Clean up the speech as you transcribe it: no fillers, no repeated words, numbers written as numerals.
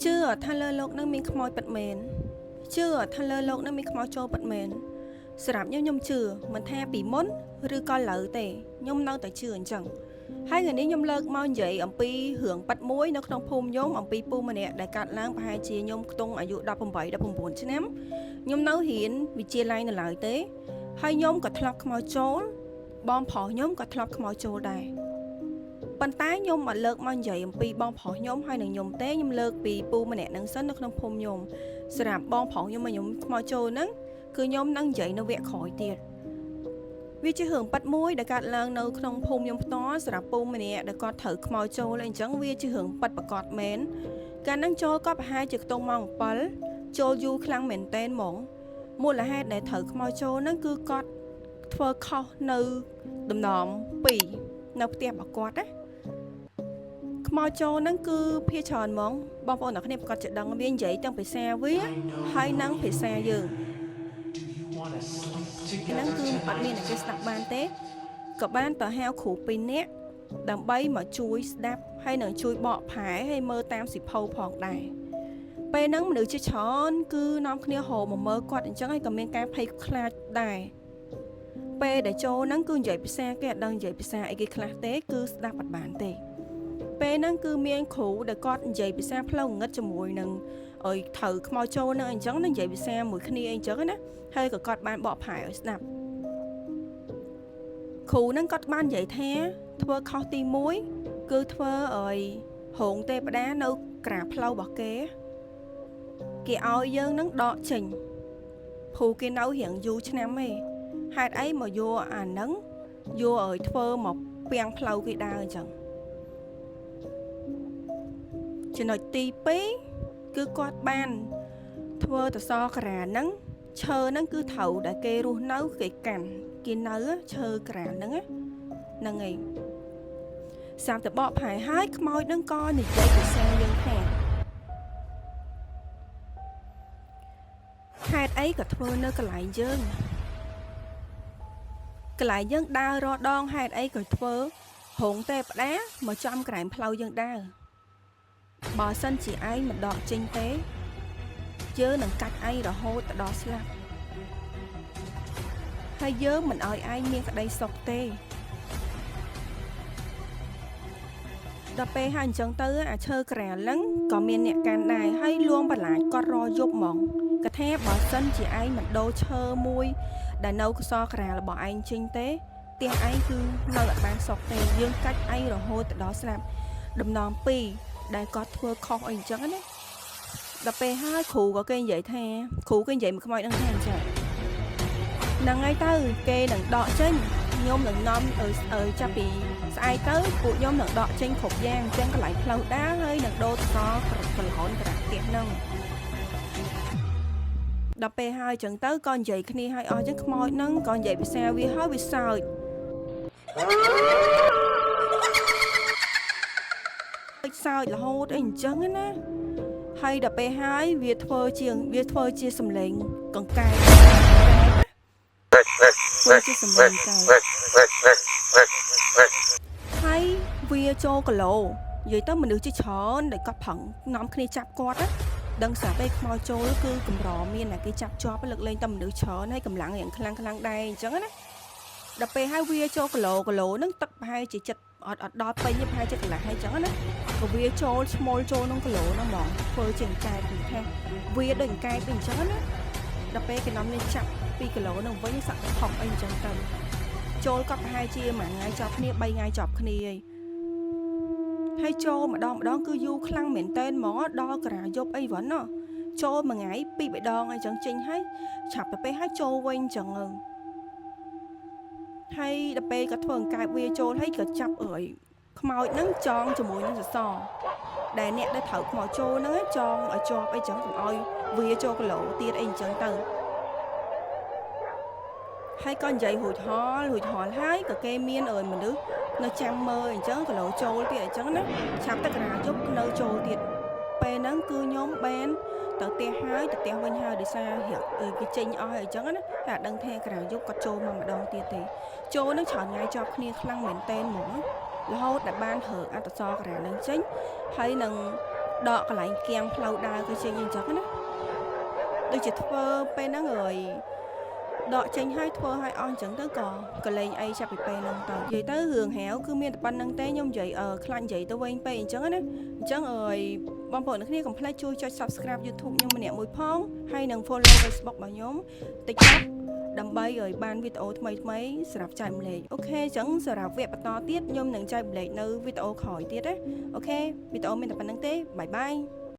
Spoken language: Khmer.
ជឿថាលើលោកនឹងមានខ្មោចពិតមែនជឿថាលើលោកនឹងមានខ្មោចចូលពិតមែនសម្រាប់ខ្ញុំខ្ញុំជឿមិនថាពីមុនឬក៏លើទេខ្ញុំនៅតែជឿអញ្ចឹងហើយថ្ងៃនេះខ្ញុំលើកមកនិយាយអំពីរឿងប៉ិតមួយនៅក្នុងភូមិខ្ញុំអំពីពូម្នាក់ដែលកាត់ឡើងប្រហែលជាខ្ញុំខ្ទង់អាយុ18 19ឆ្នាំខ្ញុំនៅរៀនវិទ្យាល័យនៅឡើយទេហើយខ្ញុំក៏ធ្លាប់ខ្មោចចូលបងប្រុសខ្ញុំក៏ធ្លាប់ខ្មោចចូលដែរប៉ុន្តែខ្ញុំអត់លើកមកនិយាយអំពីបងប្រុសខ្ញុំហើយនឹងខ្ញុំទេខ្ញុំលើកពីពូម្នាក់ហ្នឹងសិននៅក្នុងភូមិខ្ញុំសម្រាប់បងប្រុសខ្ញុំមកខ្ញុំខ្មោចចូលហ្នឹងគឺខ្ញុំនឹងនិយាយនៅវគ្គក្រោយទៀតវាជារឿងប៉ិតមួយដែលកើតឡើងនៅក្នុងភូមិខ្ញុំផ្ទាល់សម្រាប់ពូម្នាក់ដែលគាត់ត្រូវខ្មោចចូលអីអញ្ចឹងវាជារឿងប៉ិតប្រកបមែនកាលហ្នឹងចូលក៏ប្រហែលជាខ្ទង់ម៉ោង7ចូលយូរខ្លាំងមែនតែនហ្មងមូលហេតុដែលត្រូវខ្មោចចូលហ្នឹងគឺគាត់ធ្វើខុសនៅដំណំ2នៅផ្ទះរបស់គាត់ណាខ្មោចចូលហ្នឹងគឺភាច្រើនហ្មងបងប្អូនអ្នកគ្នាប្រកាសជាដឹងវានិយាយទាំងភាសាវាហើយនិងភាសាយើង Do you want to sleep ហ្នឹង together គឺអត់មាន tonight? អ្នកគេស្ដាប់បានទេក៏បានទៅហៅគ្រូពីរនាក់ដើម្បីមកជួយស្ដាប់ហើយនឹងជួយបកប្រែហើយមើលតាមសិភៅផងដែរពេលហ្នឹងមនុស្សជាច្រើនគឺនាំគ្នាហៅមកមើលគាត់អញ្ចឹងហើយក៏មានការភ័យខ្លាចដែរពេលដែលចូលហ្នឹងគឺនិយាយភាសាគេអត់ដឹងនិយាយភាសាអីគេខ្លះទេគឺស្ដាប់អត់បានទេពេលហ្នឹងគឺមានគ្រូដែលគាត់និយាយភាសាផ្លូវងងឹតជាមួយនឹងឲ្យត្រូវខ្មោចចូលហ្នឹងអញ្ចឹងនឹងនិយាយភាសាមួយគ្នាអីអញ្ចឹងណាហើយក៏គាត់បានបកប្រែឲ្យស្ដាប់គ្រូហ្នឹងគាត់បាននិយាយថាធ្វើខុសទី1គឺធ្វើឲ្យរោងទេវតានៅក្រាផ្លូវរបស់គេគេឲ្យយើងហ្នឹងដកចេញព្រោះគេនៅរៀងយូរឆ្នាំឯងហេតុអីមកយកអាហ្នឹងយកឲ្យធ្វើមកពាំងផ្លូវគេដើរអញ្ចឹងចំណុចទី2គឺគាត់បានធ្វើតសក្រាហ្នឹងឈើហ្នឹងគឺត្រូវដែលគេរស់នៅគេកាន់គេនៅឈើក្រាហ្នឹងហ្នឹងឯងសាប់តបកផែហើយខ្មោចហ្នឹងក៏និយាយភាសាយើងថាហេតុអីក៏ធ្វើនៅកន្លែងយើងកន្លែងយើងដើររដងហេតុអីក៏ធ្វើរោងទេវតាមកចំក្រែមផ្លូវយើងដើរបើសិនជាឯងមិនដកចេញទេយើងនឹងកាច់ឯងរហូតទៅដល់ស្លាប់ហើយយើងមិនឲ្យឯងមានក្តីសុខទេដល់ពេលហើយអញ្ចឹងទៅអាឈើក្រាលហ្នឹងក៏មានអ្នកកាន់ដែរហើយលួងបន្លាចគាត់រយប់ហ្មងគាត់ថាបើសិនជាឯងមិនដូរឈើមួយដែលនៅកសក្រាលរបស់ឯងចេញទេផ្ទះឯងគឺនៅអត់បានសុខទេយើងកាច់ឯងរហូតទៅដល់ស្លាប់ដំណង2ដែលគាត់ធ្វើខុសអីអញ្ចឹងណាដល់ពេលហើយគ្រូក៏គេនិយាយថាគ្រូគេនិយាយមកខ្មោចហ្នឹងថាអញ្ចឹងហ្នឹងហើយទៅគេនឹងដកចេញខ្ញុំនឹងនាំអើចាប់ពីស្អែកទៅពួកខ្ញុំនឹងដកចេញគ្រប់យ៉ាងទាំងកន្លែងផ្លូវដើរហើយនឹងដូរតសកន្លនក្រាស់ផ្ទះហ្នឹងដល់ពេលហើយអញ្ចឹងទៅក៏និយាយគ្នាឲ្យអស់អញ្ចឹងខ្មោចហ្នឹងក៏និយាយភាសាវាហើយវាសើចសើចរហូតអីអញ្ចឹងណាហើយដល់ពេលហើយវាធ្វើជាវាធ្វើជាសំឡេងកង្កែបធ្វើជាសំឡេងកែបហើយវាចូលគីឡូនិយាយទៅមនុស្សជាច្រើនដែលគាត់ប្រឹងនាំគ្នាចាប់គាត់ណាដឹងស្រាប់ឯងខ្មោចចូលគឺកម្រមានតែគេចាប់ជាប់លើកលែងតែមនុស្សច្រើនហើយកម្លាំងយ៉ាងខ្លាំងខ្លាំងដែរអញ្ចឹងណាដល់ពេលហើយវាចូលគីឡូគីឡូហ្នឹងទឹកប្រហែលជាចិត្តអត់អត់ដល់ពេញទេប្រហែលជាកន្លះហើយអញ្ចឹងណាក៏វាចូលឈ្មោលចូលក្នុងគីឡូហ្នឹងហ្មងធ្វើជាអង្កែបគឺថាវាដូចអង្កែបអីអញ្ចឹងណាដល់ពេលគេនាំនេះចាប់2គីឡូហ្នឹងវិញសាក់ថុកអីអញ្ចឹងទៅចូលក៏ប្រហែលជាមួយថ្ងៃចប់គ្នា3ថ្ងៃចប់គ្នាឯងហើយចូលម្ដងម្ដងគឺយូរខ្លាំងមែនតែនហ្មងដល់ក្រាយប់អីវ៉ាន់ណោះចូលមួយថ្ងៃ2 3ដងអីចឹងចេញហើយឆាប់ទៅពេលហើយចូលវិញអញ្ចឹងទៅហើយដល់ពេលក៏ធ្វើអង្កែបវាចូលហើយក៏ចាប់អើយខ្មោចហ្នឹងចងជាមួយនឹងសសរដែលអ្នកដែលត្រូវខ្មោចចូលហ្នឹងចងឲ្យជាប់អីចឹងកុំឲ្យវាចូលគីឡូទៀតអីអញ្ចឹងទៅហើយក៏និយាយរួចហល់រួចហល់ហើយក៏គេមានអើយមនុស្សនៅចាំមើលអញ្ចឹងគីឡូចូលទៀតអញ្ចឹងណាឆាប់តែកណាយប់នៅចូលទៀតពេលហ្នឹងគឺខ្ញុំបានទៅផ្ទះហើយទៅផ្ទះវិញហើយដោយសាររៀបគេចេញអស់ហើយអញ្ចឹងណាតែអត់ដឹងថាកណាយប់គាត់ចូលមកម្ដងទៀតទេចូលនឹងច្រើនថ្ងៃជាប់គ្នាខ្លាំងមែនតែនហ្មងរហូតដែលបានរើអត្តសក្រានឹងចេញហើយនឹង ដកកន្លែងគៀងផ្លូវដើរក៏ជាងអញ្ចឹងណាដូចជាធ្វើពេលហ្នឹងហើយដកចេញឲ្យធ្វើឲ្យអស់អញ្ចឹងទៅក៏ក៏លេងអីចាប់ពីពេលហ្នឹងទៅនិយាយទៅរឿងរ៉ាវគឺមានតែប៉ុណ្្នឹងទេខ្ញុំនិយាយអឺខ្លាចនិយាយទៅវិញពេកអញ្ចឹងណាអញ្ចឹងអើយបងប្អូនទាំងគ្នាកុំភ្លេចជួយចុច Subscribe YouTube ខ្ញុំម្នាក់មួយផងហើយនិង Follow Facebook របស់ខ្ញុំ TikTok ដើម្បីឲ្យបានវីដេអូថ្មីថ្មីសម្រាប់ចែករំលែក OK អញ្ចឹងសម្រាប់វគ្គបន្តទៀតខ្ញុំនឹងចែករំលែកនៅវីដេអូក្រោយទៀតណាOK វីដេអូមានតែប៉ុណ្្នឹងទេbye bye.